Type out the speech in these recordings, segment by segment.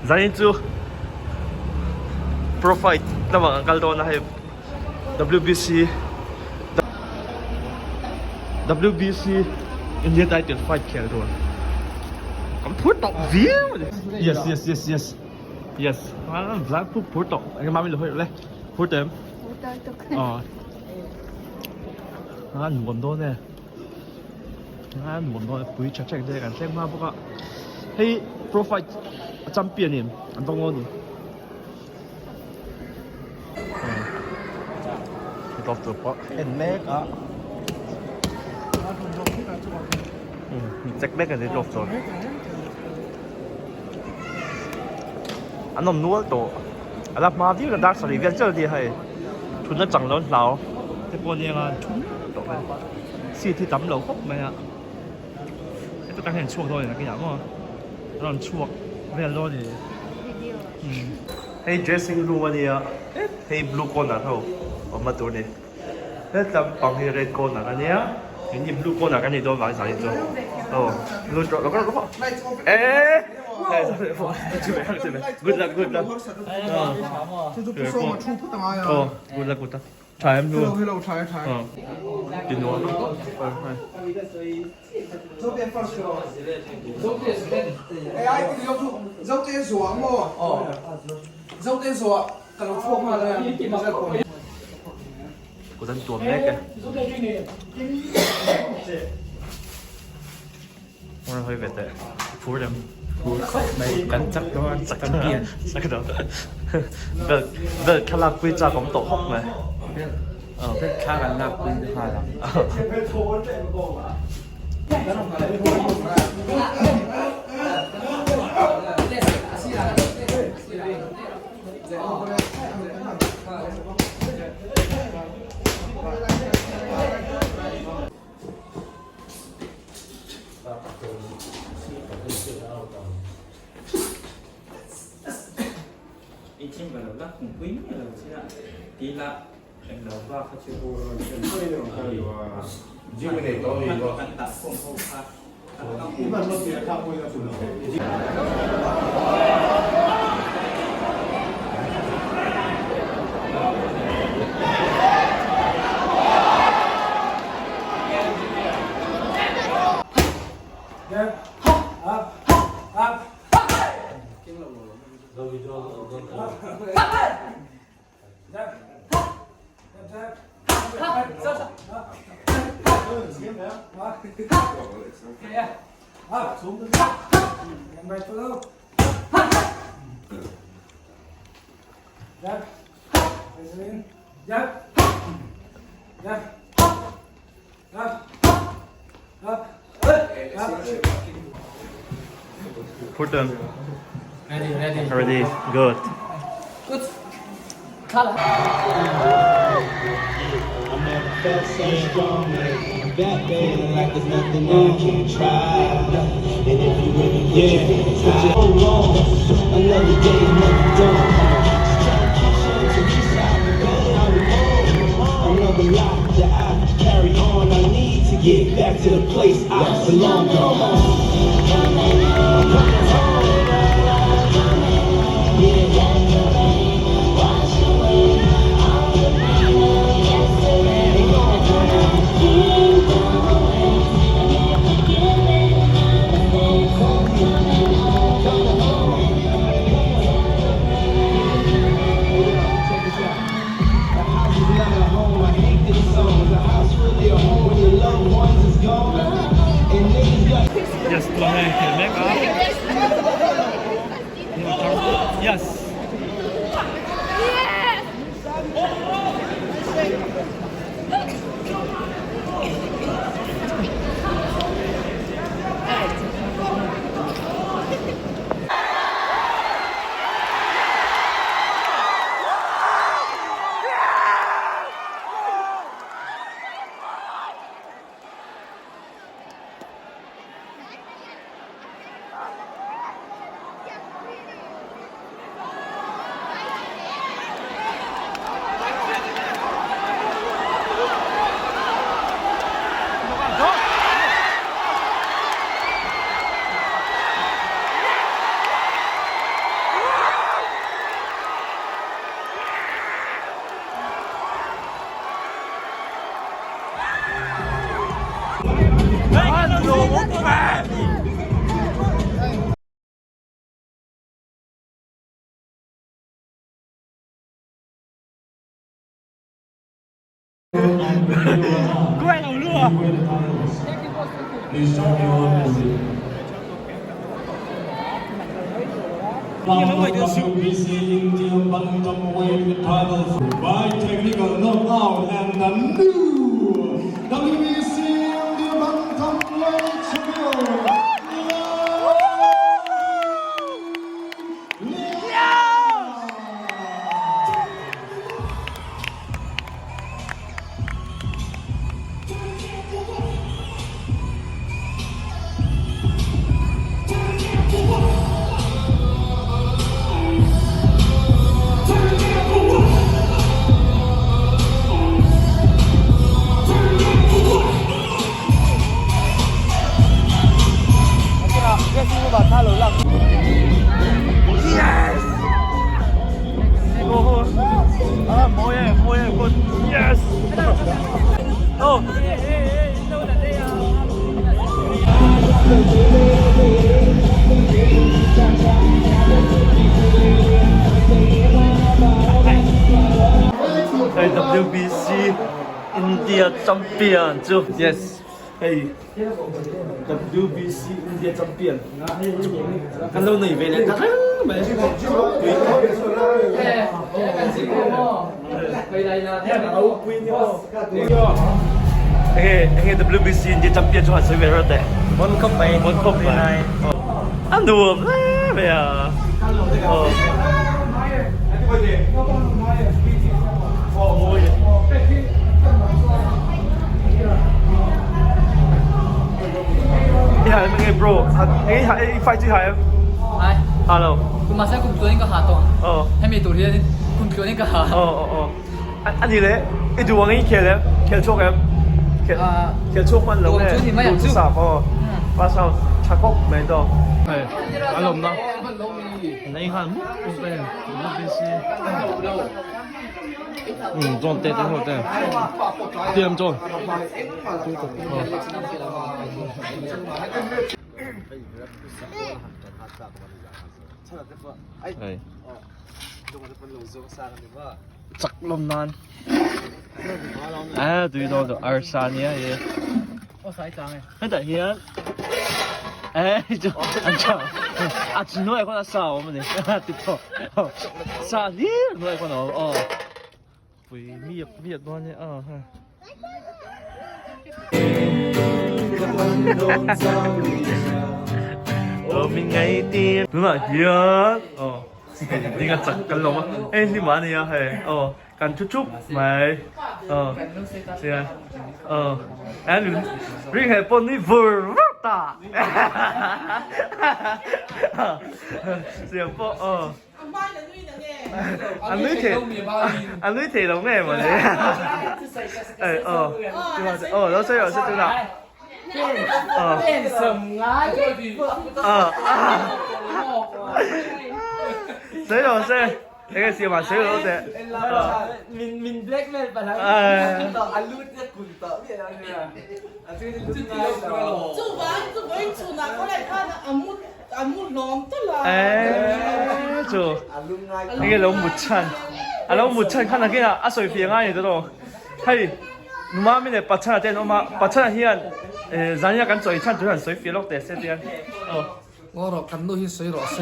Zanin chu Pro fight lamah kan kal dawn a hei WBC WBC India title fight khel tur kan phur tawh viau a ni. Yes yes yes yes yes an phur tawh eng mah min lo hawi le phur tawh em? Phur tawh tuk. Aw a nuam dawn e. A nuam dawn e pui tha tha te kan thleng hma bawk a hei pro fight a champion in an va ngaw ni tawp tur pawh en mek a check mek a ni tawp tur an awm nual tawh a la hma viau na dar sarih vel chiah a ni hei thutna chang lo an hlau te pawh nia nga thum tawh mai seat hi tam lo khawp mai a heta tang hian chhuak dawn a ni nakinah maw a rawn chhuak vel dawn a ni hei dressing room a nia hei blue corner ho awmna tur a ni. Hetlam pang hi red corner a nia keini blue corner kan nih dawn vang zan hi chu aw lut rawh rawh rawh eee good luck good luck aw good luck good luck tha em nu aw ti nuam Kut an tuam mek e. Rawh hawi ve teh. Phur em? Phur khawp mai. Kan chak dawn. Chak dawn. Chak dawn. Belt belt thlalak pui chak awm tawh khawp mai. Belt belt thla kan lak pui nghal ang. Put them. Ready, ready. Ready, good. Good. I never felt so strong. I'm back, baby, like there's nothing I can't try. And if you with me, put your hands high. Hold on, another day, another dawn. Just trying to keep on to reach out the goal. Another life that I carry on. I need to get back to the place I belong. Come on, come home. Yeah. Check this out. A house is not a home. I hate this song. A house really a home when your loved ones is gone. And niggas got Yes, tuan hei khel mek a. Yes. WBC Indian Bantamweight title by technical knockout and the new WBC Indian Bantamweight champion. Yes! Oh, ah, mawi e, mawi e, good. Yes! Oh. Hei WBC India champion chu. Yes. Hei WBC India champion kan lo nei ve leh ta reng mai. Enge enge WBC India champion chu han sawi ve rawh teh. Mon khawp mai. Mon khawp mai. A nuam hle mai a. Aw. I hai em nge bro? Enge i hai i fight chu i hai em? Hai. Ha lo. Kum mahse kum tluan in ka ha tawh. Aw. Hemi tur hian kum tluan in ka ha. Aw aw aw. A ni le i duh ang in khel em? Khel chhuak em? Khel khel chhuak hman lo nge? Duh chu sap aw. Pass out tha khawp mai tawh. Hei a lawmna nei nghal mup mup e WBC. Um zawn te te ho te. Tiam zawn. Hei. Chak lawm nan. A tui dawn chu arsa nia e. Hetah hian e chu an tha a hnuaiah khawn a sa a awm a ni ti tawh sa hlir hnuaiah khawn a awm aw pui miak miak dawn nia aw ha. Tunah hian aw ding a chak kan lawm a hei hlim a nia hei aw kan thu thup mai aw sia aw an ring he pawh nui vur vur ta sia pawh aw. An nui thei an nui thei lo nge mawni eh aw aw lo sawi rawh se tunah aw aw sawi rawh se enge siam ah sawi rawh teh min min blackmail palh Eee chu enge lo mut chhan a lo mut chhan khan akin a sawi fiah ngai ni tawh hei numa mi leh pachhana te an awm a pachhana hian zania kan chawi chhan tur hian sawi fiah lawk teh se tiang aw Ngaw rawh kan nu hi sawi rawh se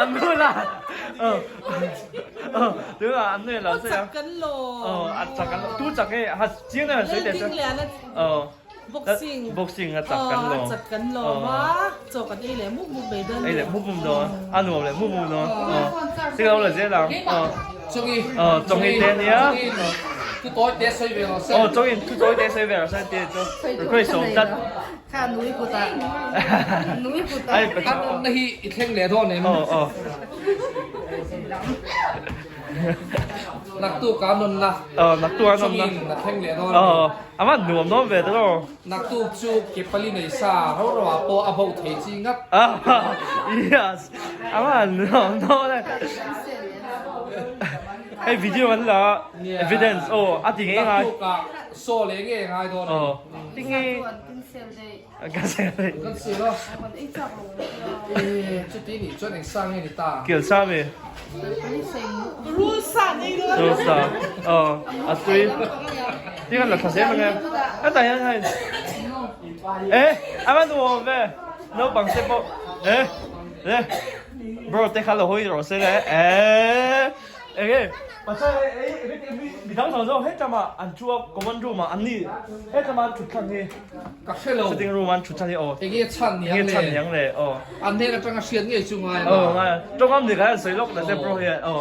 an nu la aw aw tunah an nu hi a lo sawi a aw a chak an tu chak nge ha chiang deuh an sawi teh se aw. Boxing. Boxing a chak kan lawm. A chak kan lawm a, chaw kan ei leh mup mup mai dawn. Ei leh mup mup dawn. A nuam leh mup mup dawn. Sik lo la zel ang. Chawngi. Chawngi te nia. Thu tawi te sawi ve rawh se. Aw chawngi thu tawi te sawi ve rawh se ti chu request awm tlat. Kha nui kut ah. Nui kut ah. An awmna hi i thleng leh dawn em? Aw aw. Naktuk a nawnna. Aw naktuk a nawnna. Chawngin a thleng leh dawn. Aw a van nuam dawn ve tawh. Naktuk chu ke pali nei sa ro ro ah pawh a bo thei chi ngat. Yes a van nuam dawn e. Hei video an la evidence aw a ti ngei ngai. Naktuk ah saw leh ngei ngai dawn. Aw ti ngei. Cancel daih. An cancel daih. Cancel a. Kan ei chak lo. E chuti nih chuan eng sa nge ni ta? Kel sa mi. Rul sa nei lo. Rul sa. Aw a tui. Ti kan la tha zel ange. A tah hian hei. E a va nuam ve. Naupang te pawh e le bro te kha lo hawi rawh se le e enge pasal e midang zawng zawng hetlama an chu a common room ah an ni hetlama an thut thlan hi Ka hre lo. Sitting room an thut thlan hi aw. Enge chhan niang le. Enge chhan niang le aw. An hnen atanga hriat ngei chu ngai a. Aw ngai a. Tawngam ni kha an sawi lawk ta se bro hian aw.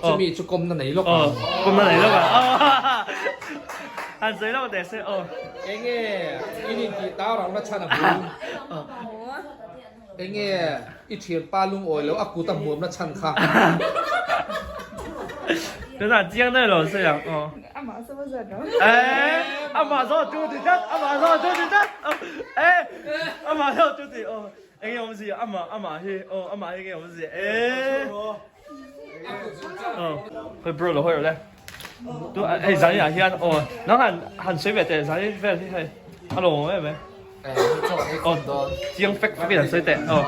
Chumi chu kawmna nei lawk ang. Kawmna nei lawk ang. An sawi lawk teh se aw. Enge in intih tau rauhna chhan a bul. Enge i thianpa lungawi lo a kut a hmuamna chhan kha. Tunah chiang daih lo se ang aw. Amah saw a zat lo. Eh amah saw tu ti tlat amah saw tu ti tlat eh amah saw tu ti aw enge awmzia amah amah hi aw amah hi enge awmzia eh aw hei bro lo hawi rawh le tu hei zan ah hian aw nang han han sawi ve teh zan vel hi hei a lawm em em aw chiang fek fek in han sawi teh aw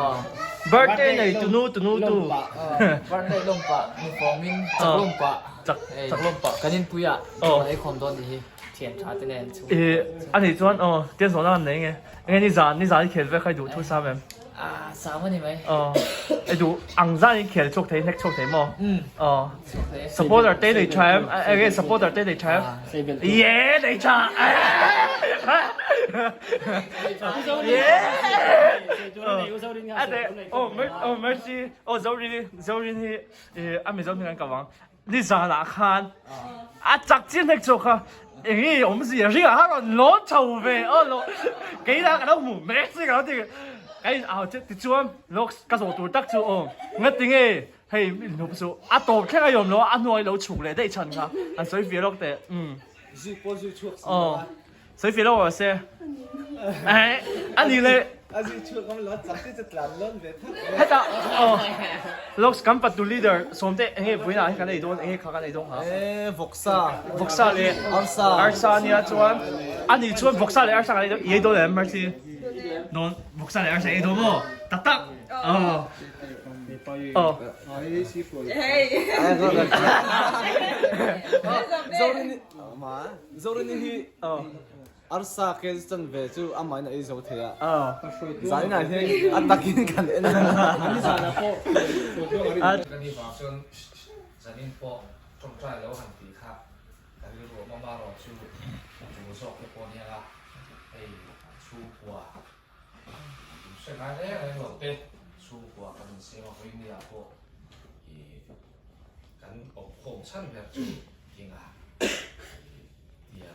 birthday nei tunu tunu tu birthday lawmpah ni fawmin chak lawmpah chak chak lawmpah kan inpui ah aw kan ei khawm dawn tih hi thian tha te nen chhung eh ani chuan aw tian zawhna an nei nge enge ni zan ni zan i khel ve kha i duh thu sam em Ah, sam a ni mai. Aw, i duh ang zan i khel chhuak thei, hnek chhuak thei maw? Aw, supporter te nei tha em? Enge supporter te nei tha em? Ye, nei tha! Ye! Ate, aw, aw, Mercy, aw, Zorini, Zorini hi a Mizo hming an kap ang. Nizanah khan a chak chiah hnek chhuak kha enge awmzia ringah khan rawn lawn chho ve aw lo keina ka lo hmu mek che ka lo ti ka in au che tichuan lawk ka zawh tur tak chu aw ngatinge hei inhnup chu a tawp thleng a i awm lo a a hnuai lo chhuk leh daih chhan kha an sawi fia lawk teh umm aw sawi fia lawk rawh se eh a ni le hetah aw lawk kan patu leader sawmte enge vawiinah hian kan ei dawn enge kha kan ei dawn ha Vawksa vawksa leh arsa arsa ania chuan ani chuan vawksa leh arsa kan ei dawn i ei dawn em Mercy dawn vawksa leh arsa ei dawn maw tak tak aw aw Zorini hi Arsa kel chan ve chu amahin a ei zo thei a, zaninah hian a takin kan en a. Ka ni vang chuan zanin pawh tawngtai lo han tih kha ka rilru a mama rawh chu a tul zawk te pawh nia hei chhungkua in hre ngai reng reng lo te chhungkua kan insiam a vawiin nia pawh ih kan awmkhawm chhan ber chu tinga tia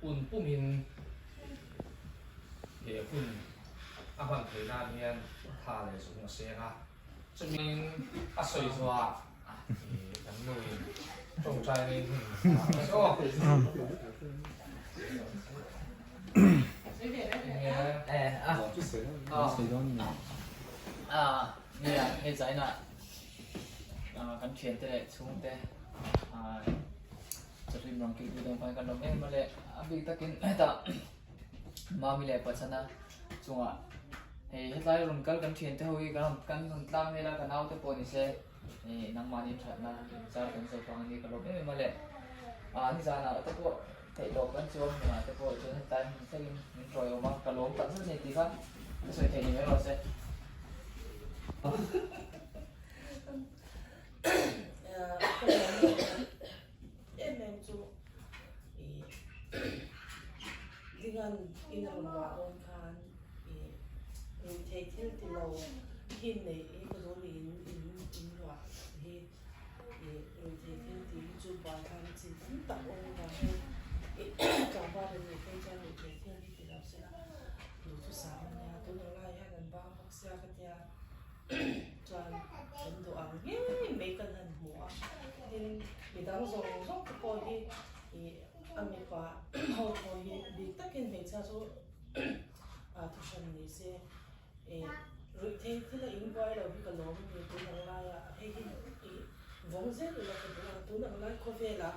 un pumin he hun a hman theih nan hian tha leh zung a seng a, chumiin a sawi zuah kan nuin tawngtai nei hun a sawi aw. Nia hei zainah kan thiante leh chhungte chawhlim rang kilh pui dawn khan kan lawm em a le a bik takin hetah Mami leh Pachana chungah hei hetlai rawn kal kan thiante ho hi kan rawn kan rawn tlang vel a ka naute pawh ni se ih nangmahni thatna char kan zo vang a ni ka lawm em em a le ah nizanah te pawh theih tawp kan chuang hmunah te pawh chuan hetlai hmun thlengin min tawiawm a ka lawm tak zet a ni tih kha ka sawi theih ni mai rawh se. Em em chu ih dingan in a rawn luah dawn khan ih ruihtheih thil ti lo hi neih hi ka duh niin in in luah hi ih ruihtheih thil tih hi chu buaithlak na chin tam tak awm avangin ih tlangval an nih phei chuan ruihtheih thil hi ti lo sela duhthusam a nia tunah lai hian an bang bawk sia ka tia. Chuan kan duh ang ngei mai kan han hmu a, tin midang zawng zawng te pawh hi ih a mipa ho pawh hi bik takin hmeichhia chu ah thuhran ni se ih ruih thei thil a inbuai lo hi ka lawm a ni tun ang laiah hei hi ih. Vawng zel ila ka duh a, tun ang lai khawvelah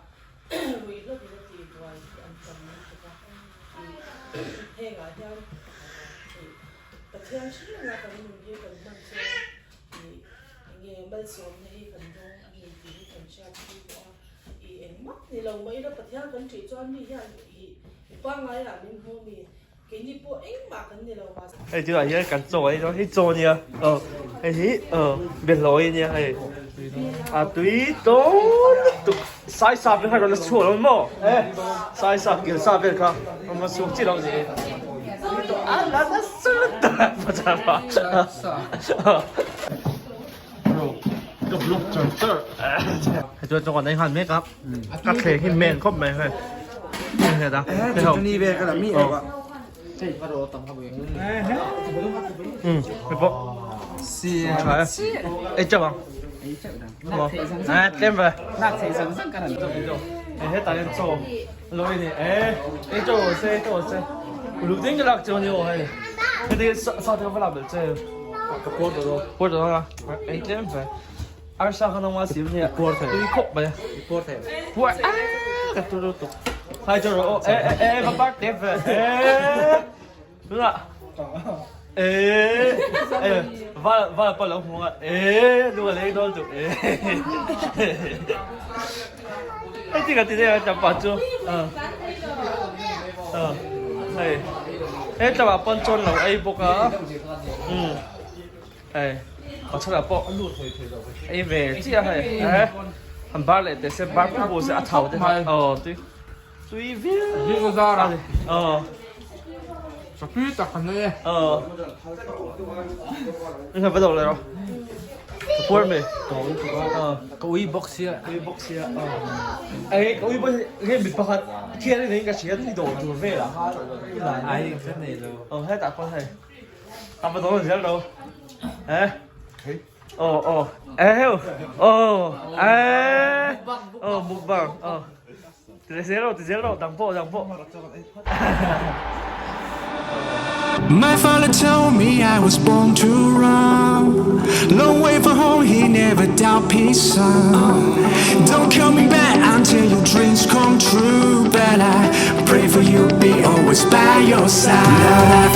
ruihhlo in a tih buai hi an tam lutuk a, ih hengah hian ih Pathian hriatna kan nun hi kan hman chuan ih enge malsawmna hi kan dawng a ni tih hi kan hriat pui pawh a, ih engmah ni lo mai ila Pathian kan ṭih chuan mi hian ih pangaiah min hmu mi Keini pawh engmah kan ni lo mahse. Hei tunah hian kan chaw a ni hei chaw a nia aw hei hi aw behlawi a nia hei a tui tawn lutuk sai sap vel kha rawn la chhuak lo maw e sai sap kil sa vel kha rawn la chhuak chiah lo a ni a la nasa lutuk ka vlog char char hei chuan chaw kan ei nghal mek a ka thleng hi men khawp mai hei Arsa kha nangma sim nia tui khawp mai a puar a ka tu lutuk hai chu rawh aw e e e va park tep ve e tunah e e va va pawh lo hmu a e nu a leng dawn tuk e hei ti ka ti deuh a chapa chu a a hei he tlangah pawn chawn lo ei bawk a um. Hei a chhanah pawh ei ve chiah hei he han bar leh teh se bar pawh pawh se a thau te kha aw tui tui viau a ni aw tui tak an nei e aw ni va do le rawh ka puar mai aw ka ui bawk sia ui bawk sia aw ei ka ui bawk nge mi pakhat thian in ka hria ni dawr tur velah ai ka nei lo aw hetah pawh hei A va dawn zel lo. Eh. Oh oh. Eh heu. Oh. Eh. Oh mukbang. Oh. Ti zel ro ti zel ro dang pawh dang pawh. My father told me I was born to run Long way from home, he never doubt his son Don't call me back until your dreams come true But I pray for you, be always by your side.